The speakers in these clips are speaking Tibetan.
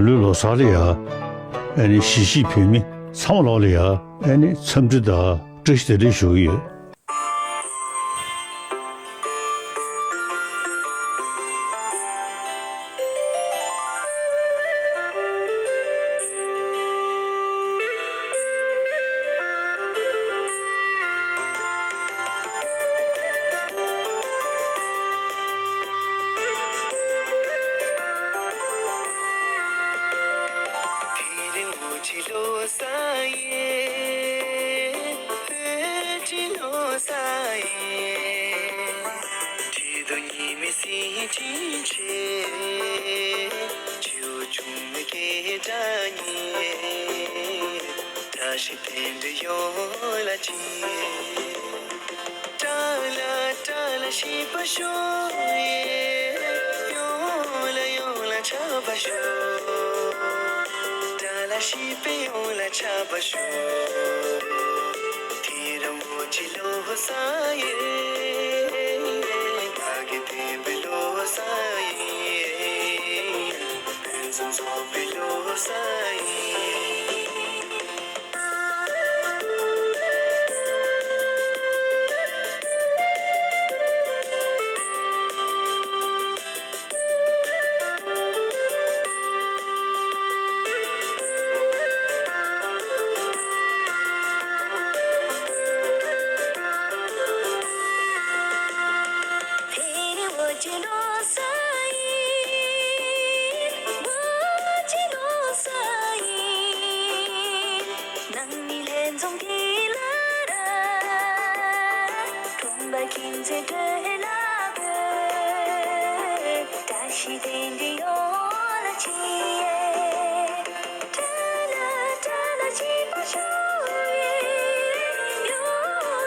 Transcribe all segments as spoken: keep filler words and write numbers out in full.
ལོ་གསར་ལ་ཡ། ཨ་ནི་གཞིས་བྱེས་བོད་མི་ཚང་མ་ལོག་ལ་ཡ། ཨ་ནི་འཚམས་འདྲི་དང་བཀྲ་ཤིས་བདེ་ལེགས་ཞུ་གི་ཡོད། དེ་རིང་འོ་ཇི་ལོ་གསར་ཡིན། བོད་ཀྱི་ལོ་གསར་ཡིན། ཁྲི་གདུགས་ཉི་མའི་སེང་ཆེན་ཆེ། བྱིའུ་ཆུང་མའི་སྐད་སྒྲ་སྙན། བཀྲ་ཤིས་རྟེན་འབྲེལ་ཡོང་ལ་ཅི། ཏྲ་ལ་ཏྲ་ལ་ཤིས་པ་ཤོག་ཡེ། ཡོང་ལ་ཡོང་ལ་ཆགས་པ་ཤོག་ཏྲ་ལ་ཤིས་པའི་ཡོང་ལ་ཆགས་པ་ཤོག་དེ་རིང་འོ་ཇི་ལོ་གསར་ཡིན། བདག་གི་བསྟན་པའི་ལོ་གསར་ཡིན། ཕུན་སུམ་ཚོགས་པའི་ལོ་གསར་ཡིན། དེ་རིང་འོ་ཇི་ལོ་གསར་ཡིན། འོ་ཇི་ལོ་གསར་ཡིན། ནང་མི་ལྷན་འཛོམས་དེ་ལ་ར། ཁྲོམ་པ་ཁྱིམ་མཚེས་སྤྲོད་ལ་འབོད། བཀྲ་ཤིས་རྟེན་འབྲེལ་ཡོང་ལ་ཅི། ཏྲ་ལ་ཏྲ་ལ་ཅི་པ་ཤོ་ཡེ། ཡོ་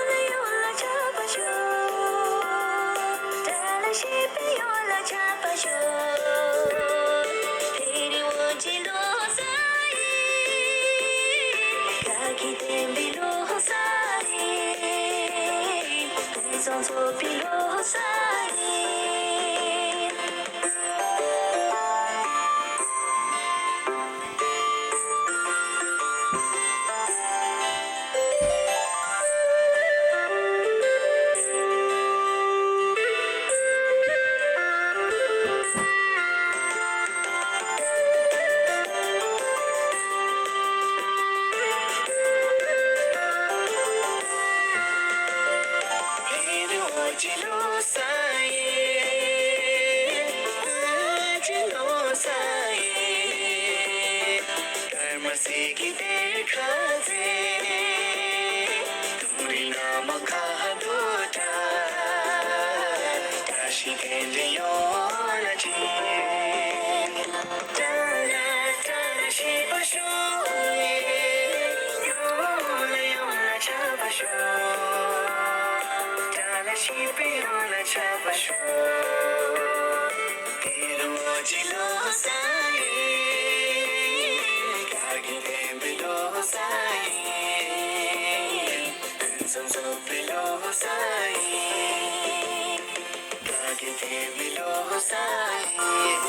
ལ་ཡོ་ལ་ཆ་པ་ཤོ། ཏྲ་ལ་ཤི་པེ་ཡོ་ལ་ཆ་པ་ཤོ། དེ་རིང་འོ་ཇི་ལོ་གསར་ཡིན། བདག་གི་བསྟན་པའི་ལོ་གསར་ཡིན། ཕུན་སུམ་ཚོགས་པའི་ལོ་གསར་ཡིན། དེ་རིང་འོ་ཇི་ལོ་གསར་ཡིན། འོ་ཇི་ལོ་གསར་ཡིན། སྐར་མ་གསེར་གྱི་གཏེར་ཁ་འཛིན། ལུང་རིང་ན་མ་ཁ་དོག་འདྲ། བཀྲ་ཤིས་རྟེན་འབྲེལ་ཡོང་ལ་ཅི། ཏྲ་ལ་ཏྲ་ལ་ཤི་པ་ཤོ་ཡེ། ཡོང་ལ་ཡོང་ལ་ཆ་པ་ཤོ། ཏྲ་ལ་ཤི་པེ་ཡོང་ལ་ཆ་པ་ཤོ། དེ་རིང་འོ་ཇི་ལོ་གསར་ཡིན། བདག་གི་བསྟན་པའི་ལོ་གསར་ཡིན། ཕུན་སུམ་ཚོགས་པའི་ལོ་གསར་ཡིན། བདག་གི་བསྟན་པའི་ལོ་གསར་ཡིན།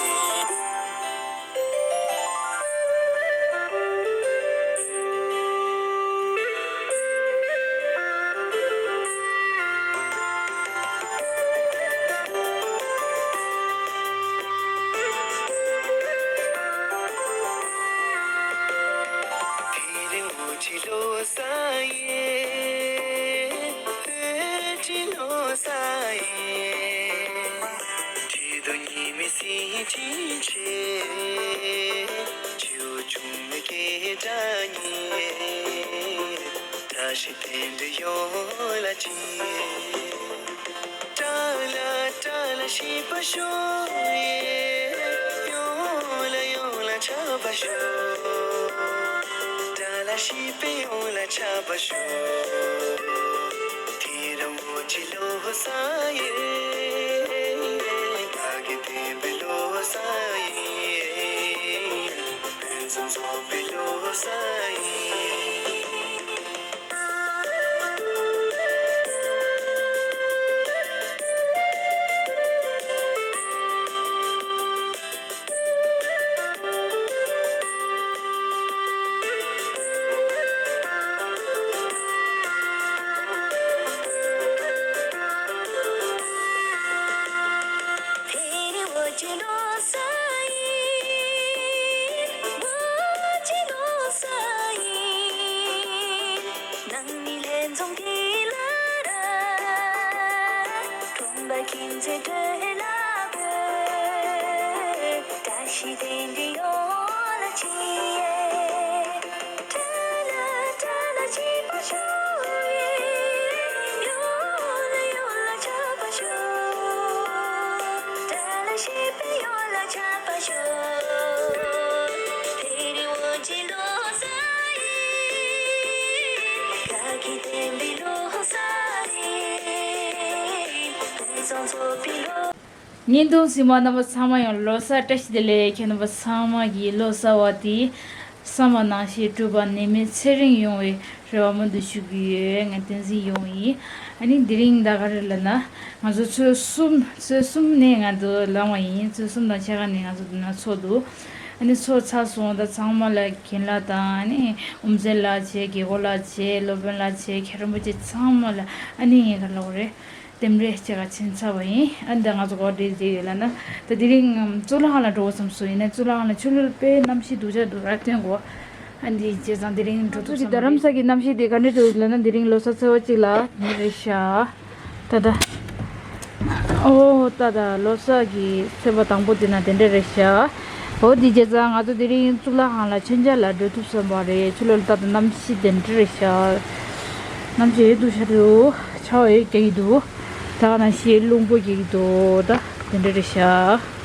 དེ་རིང་འོ་ཇི་ལོ་གསར་ཡིན། བོད་ཀྱི་ལོ་གསར་ཡིན། ཁྲི་གདུགས་ཉི་མའི་སེང་ཆེན་ཆེ། བྱིའུ་ཆུང་མའི་སྐད་སྒྲ་སྙན། བཀྲ་ཤིས་རྟེན་འབྲེལ་ཡོང་ལ་ཅི། ཏྲ་ལ་ཏྲ་ལ་ཤི་པ་ཤོ་ཡེ། ཡོང་ལ་ཡོང་ལ་ཆ་པ་ཤོ། ཏྲ་ལ་ཤི་པེ་ཡོང་ལ་ཆ་པ་ཤོ། དེ་རིང་འོ་ཇི་ལོ་གསར་ཡིན། བདག་གི་བསྟན་པའི་ལོ་གསར་ཡིན། ཕུན་སུམ་ཚོགས་པའི་ལོ་གསར་ཡིན། བརྙན་ཐུང་གཟིགས་མཁན་རྣམ་པ་ཚང་མ་ཡང་ལོ་གསར་བཀྲ་ཤིས་བདེ་ལེགས། ཁྱེད་རྣམ་པ་ཚང་མ་གི་ལོ་གསར་བ་དེ་བསམ་པ་ནང་བཞིན་འགྲུབ་པ་ནད་མེད་ཚེ་རིང་ཡོང་བའི་རེ་བ་མང་དུ་ཞུ་གི་ཡོད། ང་བསྟན་འཛིན་ཡོང་ཡིན། ཨ་ནི་དེ་རིང་ད་ག་རེ་ལབ་ན། ང་ཚོ་ཚོད་གསུམ་ཚོད་གསུམ་ནས་ང་ཚོ་ལངས་པ་ཡིན། ཚོད་གསུམ་དང་ཕྱེད་ཀ་ནས་ང་ཚོ་འདི་ན་ཚོགས་འདུག་ཨ་ནི་ཚོགས་ཚར་སོང་ད་ཚང་མ་ལ་རྒན་ལགས་དང་ཨ་ནི་དབུ་མཛད་ལགས་བྱས། རྒྱལ་སྒོ་ལགས་བྱས། སློབ་དཔོན་ལགས་བྱས། མཁན་རིན་པོ་ཆེ་ཚང་མ་ལ་ཨ་ནི་ངས་ག་ལབ་དགོས་རེད། རྟེན་འབྲེལ་བྱེད་ག་ཕྱིན་ཚར་བ་ཡིན། ཨ་འདི་ང་ཚོ་ག་འདྲས་བྱས་ཡོད་ལབ་ན། ད་དེ་རིང་གཙུག་ལག་ཁང་ལ་འགྲོ་བསམ་སོང་། ཡིན་ན་གཙུག་ལག་ཁང་ལ་ཆུ་ལུད་དཔེ་གནམ་གཤིས་སྡུག་ཅག་འདུག་ར། སྟོན་གོ་ཨ་འདི་བྱས་ཙང་དེ་རིང་འགྲོ་ཐུབ་སོང་། རྡ་རམ་ས་གི་གནམ་གཤིས་དེ་ག་འདྲས་འདུག་ལབ་ན། དེ་རིང་ལོ་གསར་ཚེས་པ་གཅིག་ལ་ནི་རེད་ཤག་ད་ད། ཨོ་ད་ད་ལོ་གསར་གི་ཚེས་པ་དང་པོ་དེ་ན་དེ་འདྲས་རེད་ཤག་འོ་དེ་བྱས་ཙང་ང་ཚོ་དེ་རིང་གཙུག་ལག་ཁང་ལ་མཆོད་མཇལ་ལ་འགྲོ་ཐུབ་སོང་བ་རེད། ཆུ་ལུད་ད་ད་གནམ་གཤིས་དེ་འདྲས་རེད་ཤག་གནམ་གཤིས་ཡོད་འདུག་ཤག་འདུག་ཆར་པ་ཡོད་རྒྱག་གི་འདུག་ད་ག་ནང་བཞིན་རླུང་པོ་རྒྱག་གི་འདུག་ད་དེ་འདྲས་རེད་ཤག